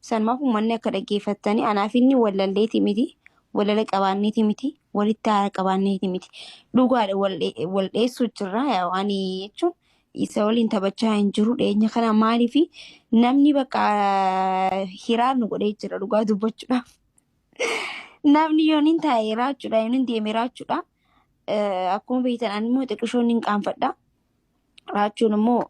Sanumaaf uummanni akka dhaggeeffattanii anaaf inni wallalleeti miti. Walala qabaanneeti miti. Walitti haara qabaanneeti miti. Dhugaadha wal dheessuu jirra. Ani jechuun isa waliin taphachaa hin jiru dhiyeenya kana maaliifi namni bakka hiraa nu godhee jira dhugaa dubbachuudhaaf. Namni yoon hin taa'e raachuudha yoon hin deeme raachuudha. Akkuma beektan ani immoo xiqqishoon hin qaanfadha. Raachuun immoo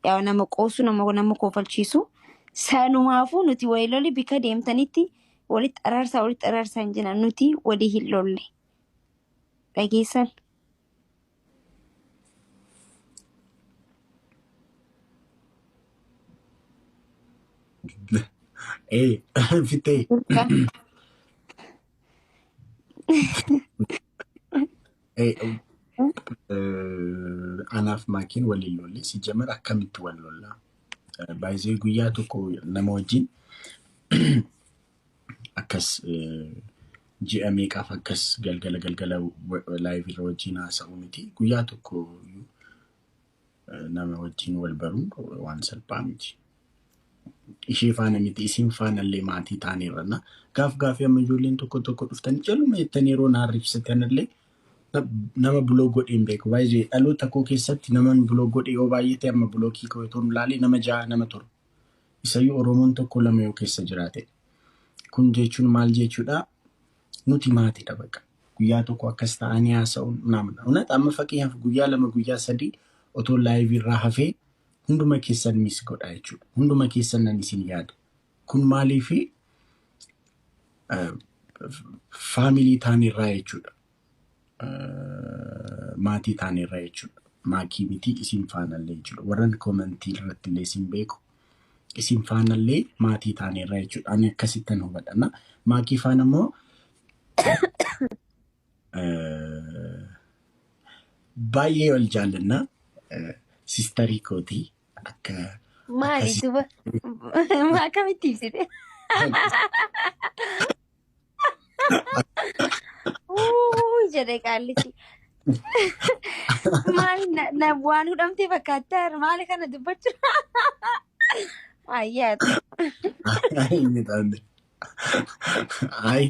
yaa nama qoosu nama kofalchiisu. Sanumaafuu nuti walii lolli bika deemtanitti walitti araarsaa walitti araarsaa hin jiran nuti walii hin lolle. Dhageessan. Ee, fixee. Ee, anaaf maakiin waliin lolle si jamar akkamitti wal lollaa? Baay'ee guyyaa tokko nama wajjin akkas ji'a meeqaaf akkas galgala galgala live irra wajjin haasa'u miti. Guyyaa tokko iyyuu nama wajjin wal baruun waan salphaa miti. Ishee faana miti isin faana illee maatii taaneerra. Gaaf gaafii amma ijoolleen tokko tokko dhuftanii jaluma jettanii yeroo na arriibsitan illee nama block godhee hin beeku. Baay'ee dhaloota koo keessatti naman block godhee yoo baay'ate amma blockii koo otoo hin ilaalee nama ja'a nama 7. Isayyuu Oromoon tokko lama yoo keessa jiraate. Kun jechuun maal jechuudha? Nuti maatiidha bakka. Guyyaa tokko akkas ta'anii haasa'uun namna. Unat amma fakkeenyaaf guyyaa 2 guyyaa 3 otoo live irraa hafee hunduma keessan miss godha jechuudha. Hunduma keessan nan isin yaada. Kun maaliifi family taanirraa jechuudha. Maatii taanirraa jechuudha. Maakii miti isin faanallee jechuudha. Warran commentii irratti illee isin beeku. Isin faanallee maatii taanirraa jechuudha. Ani akkasittan hubadha. Maakii faana immoo baay'ee wal jaallanna. Sisterii kootii akka Maali duba akkamitti ibsite? Uuu jedhe qaallichi. Maali na waan hudhamtee fakkaattaa maali kana dubbachuu? Ayyaatu. Inni taane. Ay,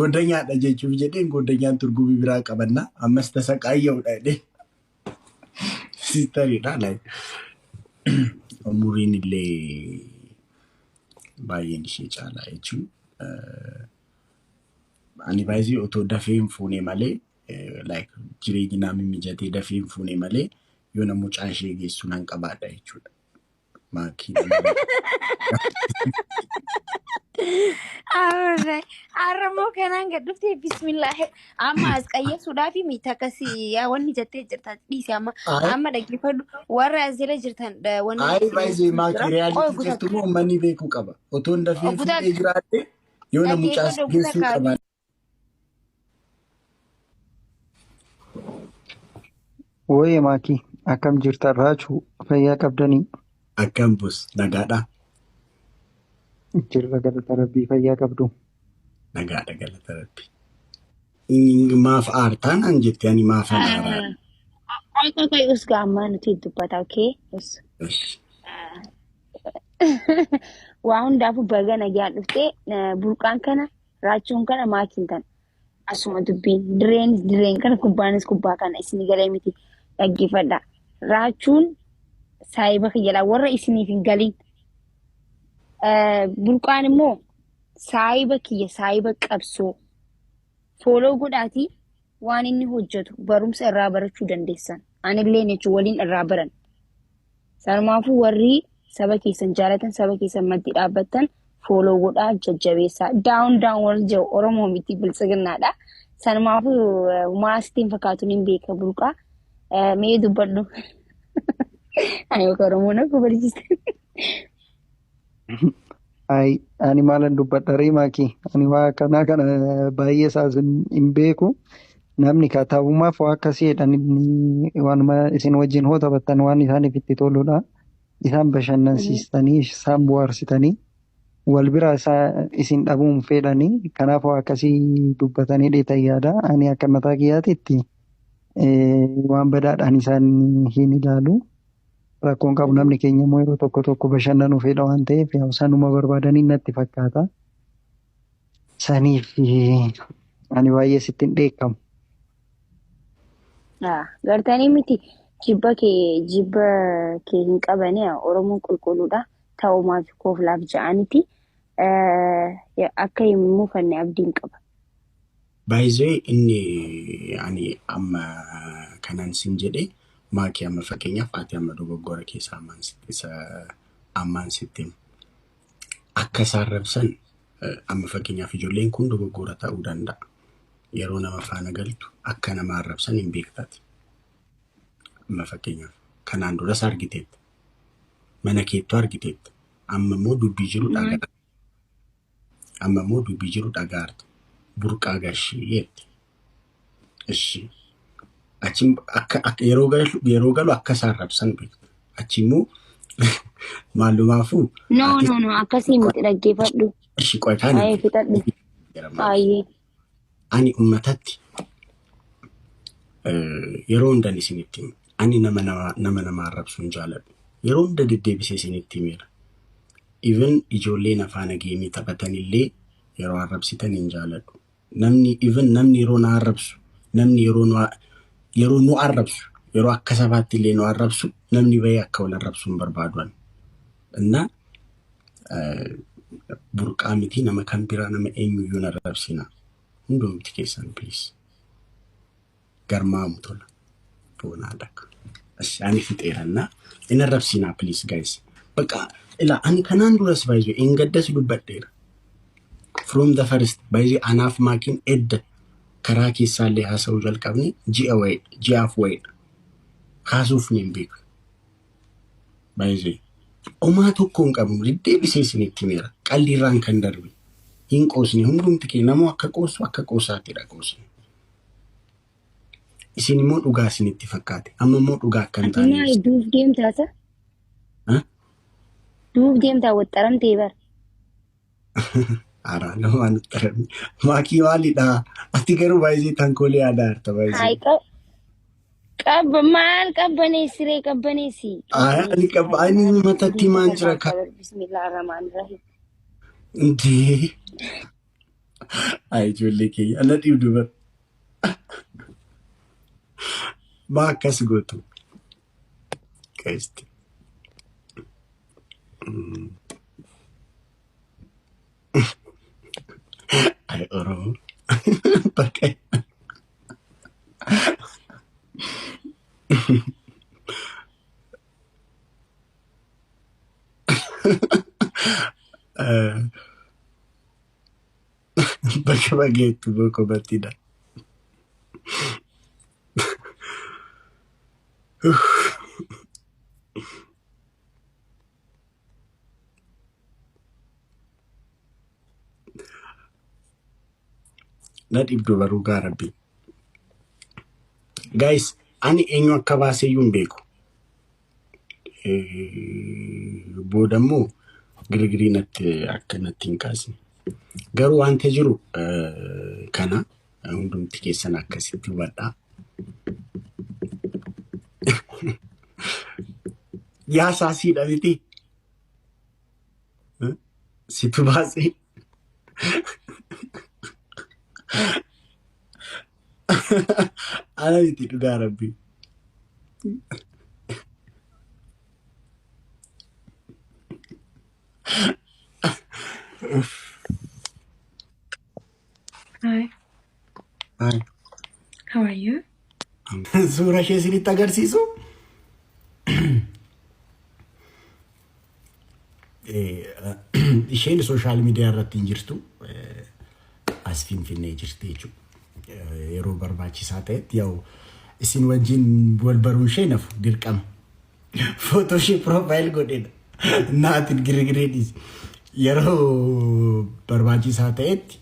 goddanyaadha jechuuf jedheen goddanyaan turgumii biraa qabanna. Ammas tasa qaayya'uudha jedhee. Sisteriidha. Like, umuriin illee baay'een ishee caalaa jechuun. Ani baay'ee otoo dafee hin fuune malee like jireenyi naa mimijatee dafee hin fuune malee yoo na mucaa ishee geessu nan qabaadha jechuudha. Maakiin Arre, arra immoo kanaan gad dhuftee bismillah. Amma as qayyasuudhaaf miti akkasii yaa wanni jettee jirta dhiisi amma Ay, amma dhaggeeffadhu warra as jala jirtan wanni ay isin baay'ee jira. maakii Qoy reality guutaa jirtu immoo uummanni beekuu qaba. Otoo hin dafee guutaa fuudhee jiraadhe yoo na mucaa dhaggeeffadhu guutaa geessuu kaatu. qaba. Wooyee maakii akkam jirta Raachuu fayyaa qabdanii? Akkam bus nagaadha. Jirra galata rabbii fayyaa qabdu. Nagaadha galata rabbii. Maaf aartaa naan jette ani maafan aaraa. Qoy qoy qoy usgaa ammaa nuti dubbata okay? Us. Waa hundaafuu baga nagaan dhuftee burqaan kana raachuun kana maakiin kana asuma dubbiin dirreenis dirreen kana kubbaanis kubbaa kana isin galee miti dhaggeeffadha. Raachuun saayiba kiyya warra isiniif hin galin. Burqaan immoo saayiba kiyya saayiba qabsoo follow godhaatii waan inni hojjetu barumsa irraa barachuu dandeessan. Anillee jechuun waliin irraa baran. Sanumaafuu warri saba keessan jaalatan saba keessan maddii dhaabbattan follow godhaa jajjabeessaa. Down down warri jiru Oromoo miti biltsiginnaadha. Sanumaafuu humaa asitti hin fakkaatu niin beeka burqaa. Mee dubbadhu. Ani yookaan Oromoo na barsiiste. Ay, ani maalan dubbadha ree maakii. Ani waa akkanaa kana baay'ee isaas hin beeku. Namni kataabumaaf waa akkasii jedhan inni waanuma isin wajjin hoo taphattan waan isaaniif itti toludha. Isaan bashannansiistanii, isaan bohaarsitanii, wal bira isaa isin dhabuun fedhanii. Kanaaf waa akkasii dubbatanii dheetan yaada. Ani akka mataa kiyyaatitti waan badaadhaan isaan hin ilaalu. Rakkoon qabu namni keenya immoo yeroo tokko tokko bashannanuu fedha waan ta'eef yaa'u sanuma barbaadanii natti fakkaata. Saniif ani baay'ee sitti hin dheekkamu. Gartanii miti jibba kee hin qabani. Oromoon qulqulluudha. Ta'umaaf kooflaaf ja'aniti. Akka hin mufanne abdiin qaba. Baay'ee inni ani amma kanan sin jedhe, maakii, amma fakkeenyaaf ati amma dogoggora keessaa ammaan sitti himu. Akka isaan rabsan, amma fakkeenyaaf ijoolleen kun dogoggora ta'uu danda'a. Yeroo nama faana galtu akka nama arrabsan hin beektaati. Amma fakkeenyaaf kanaan duras argiteetta. Mana keettuu argiteetta. Amma immoo dubbii jiru dhagaa. Amma immoo dubbii jiru dhagaarta. Burqaa gashii jette. Ishi. Achi akka yeroo galu akka isaan rabsan beekta. Achi immoo maalumaafuu No, no, no, akkasii miti, dhaggeeffadhu. Ishi, qoy kaani. Ayyee, fixadhu. Ayyee. Ani uummatatti yeroo hundan isinitti hima. Ani nama arrabsuu hin jaaladhu. Yeroo hunda deddeebisee isinitti himeera. Even ijoolleen afaan game taphatan illee yeroo arrabsitan hin jaaladhu. Namni, even namni yeroo na arrabsu, namni yeroo nu arrabsu, yeroo akka sabaatti illee nu arrabsu, namni bahee akka wal arrabsu hin barbaadu ani. Innaa burqaa miti, nama kan biraa, nama eenyuyyuu hin arrabsina. Hundumti keessan, please. Garmaamu tola. Boonaadha. Ani fixeerannaa. Hin arrabsinaa, please, guys. Bakka ilaa, ani kanaan duras baay'ee hin gaddas dubbadheera. From the first, baay'ee anaaf maakiin edda karaa keessaallee haasa'uu jalqabne ji'a wayii, ji'aaf wayiidha. Haasuuf ni hin beeku. Baay'ee. Omaa tokko hin qabnu, deddeebisee isinitti himeera. Qalliirraan kan darbe. Hin qoosne, hundumti kee namoo akka qoosu akka qoosaatidha qoosne. Isin immoo dhugaa isinitti fakkaate. Amma immoo dhugaa akka hin Ati taane. maali, duuf deemtaa sa? Huh? Duuf deemtaa, waxxaramtee bara. Haaraa nama nutti argamne. Maakii, maalidha? Ati garuu baay'ee tankoolee aadaa jirta baay'ee. Hayi, qabba maal, qabbaneessi ree, qabbaneessi. Ani qabba, ani matatti maan jira ka. Bismillah ar-Rahmaan ar-Rahim. Indee. Ay, ijoollee keenya ana dhiibdu bar. Maa akkas gootu? Qeesti. Ay, Oromoo. Bakka. Bakka bageettu boko batidha. Na dhibdu baruu gaarabbi. Guys, ani eenyu akka baaseeyyuu hin beeku. Booda immoo girgirii natti akka natti hin kaasne. Garuu wanta jiru kana hundumti keessan akkasitti hubadhaa. Yaa saasiidha miti. Situ baasee. Ana miti, dhugaa rabbii. Hi, Hi. How are you? Suura ishee isinitti agarsiisu. Isheen social media irratti hin jirtu. As Finfinnee jirti jechuudha. Yeroo barbaachisaa ta'etti yaa'u isin wajjin wal baruun ishee nafu dirqama. Footoo ishee profile godheedha. Naatiin girgiree dhiisi. Yeroo barbaachisaa ta'etti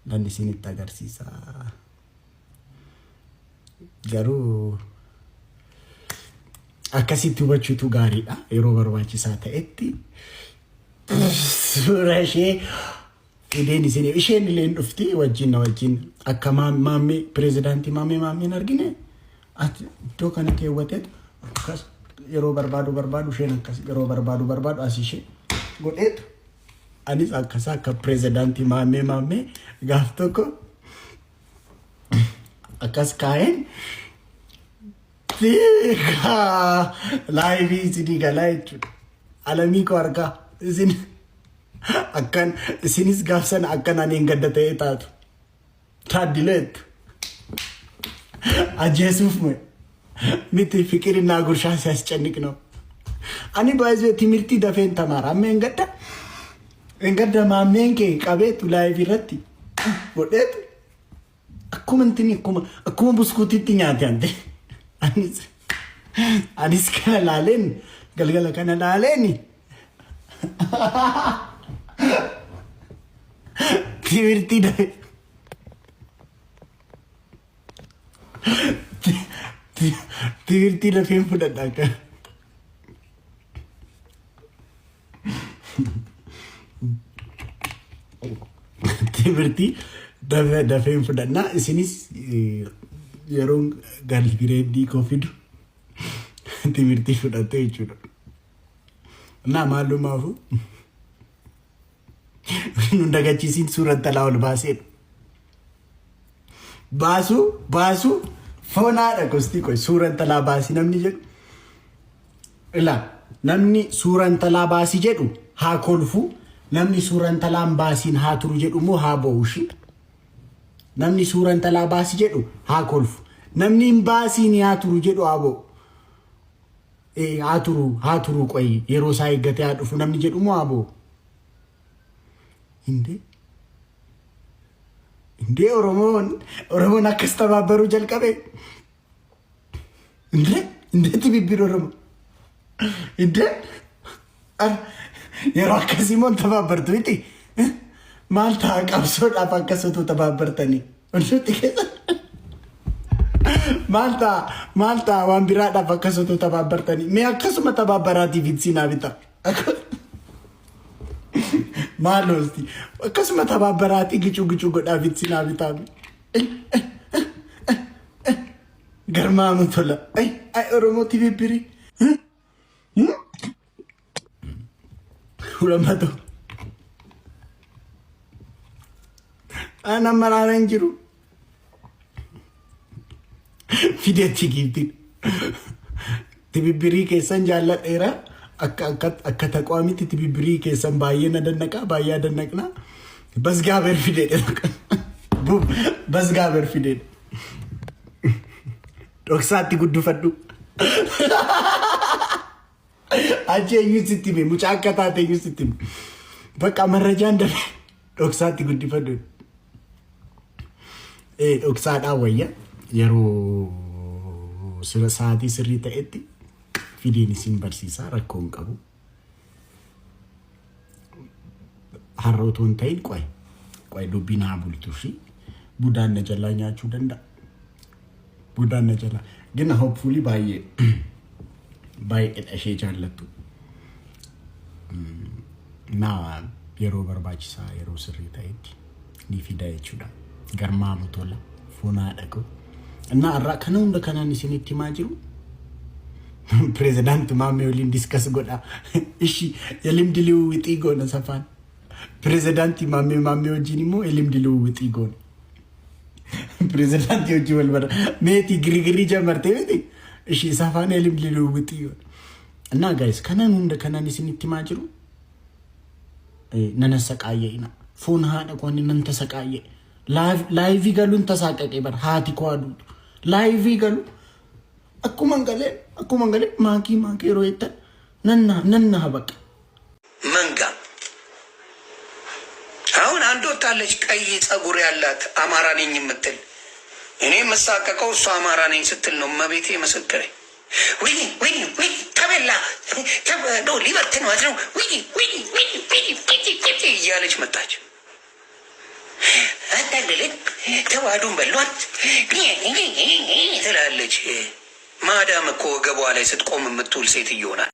nan isinitti agarsiisa. Garuu akkasitti hubachuutu gaariidha. Yeroo barbaachisaa ta'etti suura ishee fideen isin, isheen illee hin dhufti wajjin, na wajjin akka maammee pirezidaantii maammee maammeen argine ati iddoo kana keewwateetu Akkas yeroo barbaadu barbaadu isheen akkas yeroo barbaadu barbaadu as ishee godheetu anis akkasa akka pirezidaantii maammee maammee gaaf tokko akkas kaa'een fiigaa live isinii galaa jechuudha. Alamii koo harkaa isin akkan isinis gaaf sana akkan ani hin gadda ta'ee taatu. Taaddileettu. Ajjeesuuf moo miti ፍቅርና ጉርሻ ሲያስጨንቅ ነው። Ani baay'ee timirtii dafeen tamaara. Amma hin gadda maammeen kee qabeetu live irratti godheetu akkuma intini akkuma buskuutitti nyaate ante. Anis kana laaleen galgala kana laaleen timirtii dafee timirtii dafeen fudhadha akka. Timirtii dafeen fudhannaa isinis yeroon girlfriend koo fidu timirtii fudhatte jechuudha. Naa maalumaafu nu dagachiisiin suura talaa ol baaseedha. Baasuu baasuu foonaadha gosti qoy suura talaa baasii namni jedhu. Ilaa, namni suura intalaa baasii jedhu haa kolfu, namni suura intalaan baasiin haa turu jedhu immoo haa bo'ushi. Namni suura intalaa baasii jedhu haa kolfu, namni hin baasiin haa turu jedhu haa bo'u. Haa turu haa turu qoy yeroo isaa eeggatee haa dhufu namni jedhu immoo haa bo'u. Indee indee, Oromoon akkas tabaabbaruu jalqabe. Indee indeetti bibbiin Oromoo. Indee yeroo akkasii immoo tabaabbartu miti. Maal ta'a qabsoodhaaf akkas otoo tabaabbartanii? Hundumti keessa. Maal ta'a, maal ta'a waan biraadhaaf akkas otoo tabaabbartanii? Mee akkasuma tabaabbaraatiif itsinaa bita. Maal hoosti? Akkasuma tabaabbaraatii gicuu gicuu godhaaf itsinaa bitaa. Garmaamu tola. Ay ay, Oromooti bibbiri. 200. Ana maraara hin jiru. Fideetti giiftiin. Tibibbirii keessan jaalladheera. Akka taqwaamitti tibibbirii keessan baay'ee na dannaqa, baay'ee adannaqna. Basgaaber fideedha. Basgaaber fideedha. Dhoksaatti guddifadhu. Achi eenyu sitti hime? Mucaa akka taate eenyu sitti hime? Bakka marrajaan dafe dhoksaatti guddifadhu. Dhoksaadhaan wayya, yeroo sa'aatii sirrii ta'etti fideen isin barsiisaa, rakkoo hin qabu. Har'a otoo hin ta'in qo'e qo'e dubbiin haa bultuu fi budaan na jalaa nyaachuu danda'a. Budaan na jalaa. Gina hopefully baay'ee baay'eedha ishee jaallattu. Naa yeroo barbaachisaa yeroo sirrii ta'etti ni fida jechuudha. Garmaamu tola foonaa dhaqu. Innaa har'aa kana hunda kanaan isinitti himaa jiru. Pirezidaanti Maammee waliin discuss godha. Ishi የልምድ ልውውጥ goona safaan. Pirezidaantii Maammee Maammee wajjin immoo የልምድ ልውውጥ goona. Pirezidaantii wajjin wal bara. Meetii girgirii jamartee miti. Ishi safaan የልምድ ልውውጥ goona. Innaa guys, kanan hunda kanaan isinitti himaa jiru. Nana saqaayya'ina. Foon haadha koo nan tasaqaayya'e. Live galuun tasaaqaqee bara haati koo aduutu. Live galu akkuma galee maakii maakii yeroo jettan nanna nanna baqa. መንጋ አሁን አንድ ወታለች ቀይ ጸጉር ያላት አማራ ነኝ የምትል። እኔ የምሳቀቀው እሷ አማራ ነኝ ስትል ነው። እመቤቴ ምስክሬ። ወይኔ ወይኔ ወይኔ፣ ተበላ ሊበትኗት ነው ወይኔ ወይኔ ወይኔ ወይኔ እያለች መጣች። አታለለን ተዋህዶን በሏት ትላለች። ማዳም እኮ ወገቧ ላይ ስትቆም የምትውል ሴትዮ ናት።